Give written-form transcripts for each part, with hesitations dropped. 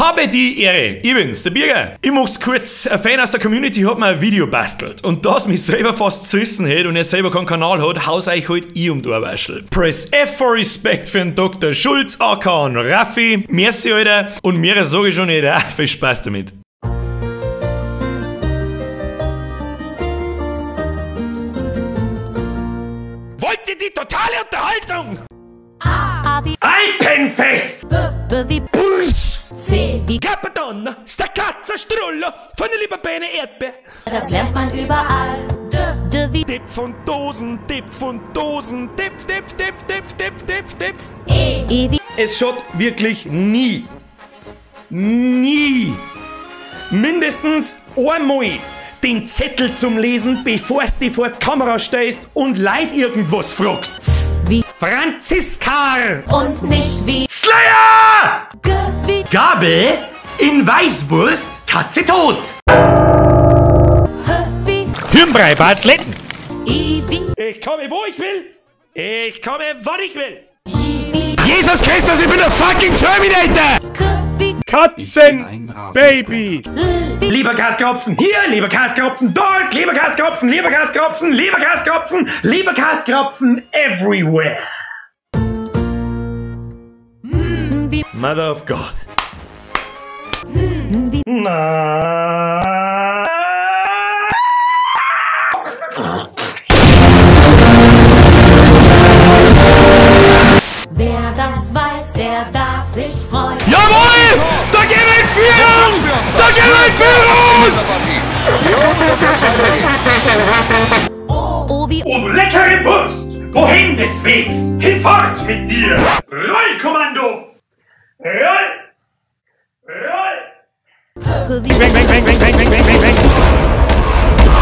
Habe die Ehre. Ich bin's, der Birger. Ich mach's kurz. Ein Fan aus der Community hat mir ein Video bastelt. Und das mich selber fast zerrissen hätte und er selber keinen Kanal hat, haus euch halt ich um die Ohrwaschel. Press F for Respect für den Dr. Schulz, aka und Raffi. Merci, Alter. Und mir sage ich schon nicht, viel Spaß damit. Wollt ihr die totale Unterhaltung? A wie Alpenfest! B, B wie Bursch! C wie Capadonna, Staccazza, Strullo, von der lieber Bene Erdbeer. Das lernt man überall. D, D wie Dip von Dosen, Dip von Dosen, Dip, Dip, Dip, Dip, Dip, Dip, Dip. E, E wie Es schaut wirklich nie, nie, mindestens einmal den Zettel zum Lesen, bevor du dich vor die Kamera stellst und Leid irgendwas fragst. Wie Franziskar! Und nicht wie Slayer! G wie Gabel in Weißwurst, Katze tot! H wie Hirnbrei, Batzletten! I wie Ich komme, wo ich will! Ich komme, wann ich will! J wie Jesus Christus, ich bin der fucking Terminator! K wie Katzen, Baby! L wie Leberkaskropfen hier, Leberkaskropfen dort, Leberkaskropfen, Leberkaskropfen, Leberkaskropfen, Leberkaskropfen everywhere! M wie Mother of God. N wie Na. Wer das weiß, der darf sich freuen. Jawohl! Da gehen wir in Führung! Da gehen wir in Führung! O, O wie Oh, leckere Wurst! Wohin des Wegs? Hinfort mit dir! Rollkommando! Roll! Roll! P wie Bang, bang, bang, bang, bang, bang, bang, bang, bang!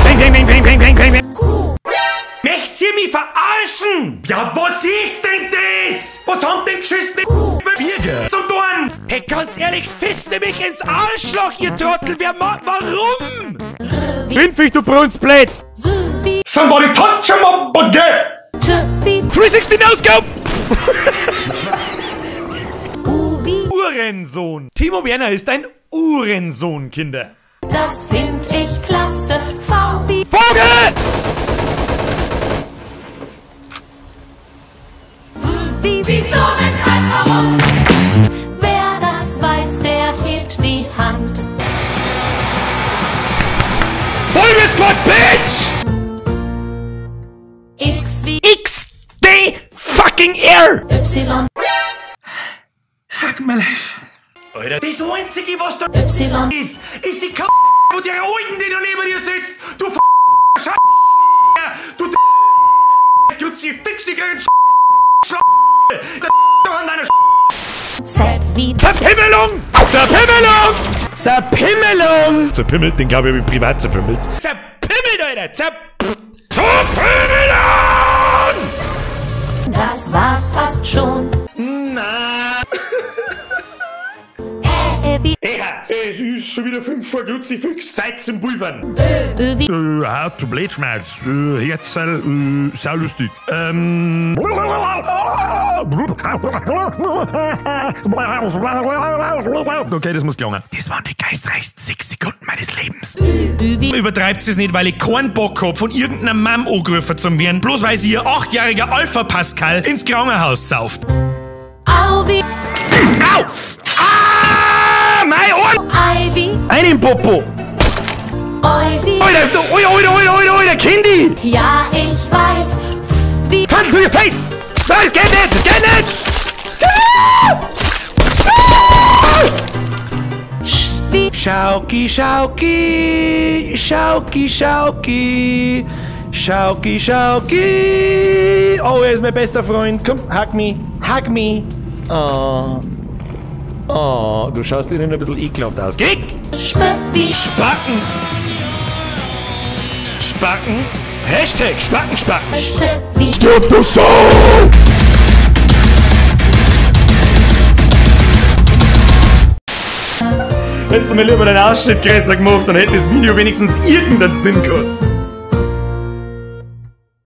Bang, bang, bang, bang, bang, bang, bang, bang! Q Möcht's ihr mich verarschen? Ja, was ist denn das? Was haben denn geschissen Birger zum Dorn? Hey, ganz ehrlich, fiste mich ins Arschloch, ihr Trottel! Wer ma... Warum? Fünfig, du Brunsplätz! S wie Somebody touch my body! T wie 360 No Scope! U wie Uhrensohn. Timo Werner ist ein Uhrensohn, Kinder. Das find ich klasse. V wie Vogel! Wie Wieso, weshalb, warum? Wer das weiß, der hebt die Hand. Vollgesquad, Bitch! X wie X, D, fucking R! Y Fuck my life. Alter, das Einzige, was da Y ist, ist die K***, von der Alten, die da neben dir sitzt. Du F***, Sch**, du D***, Kruzifix, die kleinen Sch**, an deiner Sch**. Z wie Zerpimmelung! Zerpimmelung! Zerpimmelung! Zerpimmelt, den glaube ich, hab ich privat zerpimmelt. Zerpimmelt, Alter! Zerpimmelung! Das war's fast schon. Na. Ä wie Eha, es ist schon wieder 5 vor Kruzifix, Zeit zum Pulvern. Ö wie Zu Blödschmerz, Herzl, saulustig. Okay, das muss gelungen. Das waren die geistreichsten 6 Sekunden meines Lebens. Ü wie Übertreibt es nicht, weil ich keinen Bock hab, von irgendeiner Mam angerufen zu werden, bloß weil sie ihr 8-jähriger Alpha Pascal ins Krankenhaus sauft. Au wie Au! Ah! Mein Ohr! I wie Einen Popo! Oi wie Alter, du, Alter, Alter, Alter, Alter, Alter, Kindy! Ja, ich weiß. F wie Turn to your face! Nein, das geht nicht! Das geht nicht! Sch wie Schauki, Schauki, Schauki, Schauki, Schauki, Schauki. Oh, er ist mein bester Freund. Komm, hug me, hug me. Oh, oh, du schaust ihnen ein bisschen ekelhaft aus. Kick! Sp wie Spacken! Spacken! Hashtag Spacken, Spacken! St wie Stirb du so! Hättest du mir lieber deinen Ausschnitt größer gemacht, dann hätte das Video wenigstens irgendeinen Sinn gehabt.